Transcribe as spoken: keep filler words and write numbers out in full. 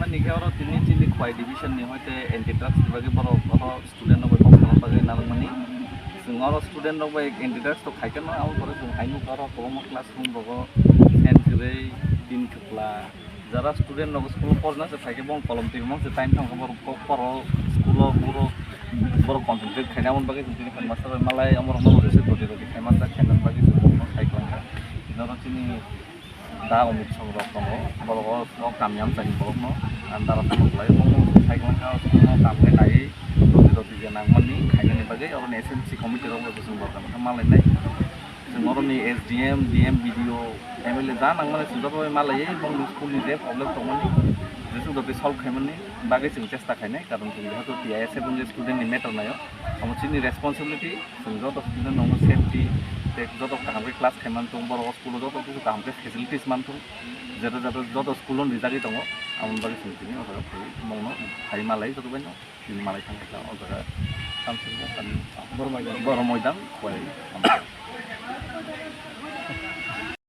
Nini khe oro tini chini Khowai division ni hoite anti drugs ni bagwi borok oro student rok bai kok salna bagwi nangmani. Chwng oro student rok bai anti drugs to khaikhe no, abo pore chwng hai nukha oro kwbangma classroom rogo fan kwrwi, tin kwpla. Jara student rok school o porna se phaikhe bong kolom twi mong se time thangkhe borok kok poro school o borok, borok concentrate khaina, aboni bagwi chwng tini headmaster bai malai omo rok no rwse dodi dodi khaimani, khaimani bagwi chwng bongno sai kwlangkha. Tini oro chini da Omit Song rok tongo, borok o, o kami amchaini borok no, ang dara phano khlai o, bongno sai kwlangkha, o school no kam khe naiwi dodi dodi je nangmani khainani bagwi, oro ni S M C committee rok bai bo chwng borok no malai nai. Chwng oroni S D M, D M, B D O, M L A ja nangmani chwng joto bai malaiwi bongni school ni je problem tongmani, jesuk joto solve khaimani bagwi chwng chesta khainai, karon chwng jehetu T I S F wngwi student ni matter naio, omo chini responsibility, chwng joto student rokno safety tei joto kaham khe class khaimani thung, borok o school o joto kisu kaham khe facilities man thung, jeto jeto joto school o rijagwi tongo, aboni bagwi chwng tini o jaga phai mongno phai malai joto bai no. Chini malai thangkha o jaga tamsok bo kami Borok Moidang. Borok Moidang, Khowai.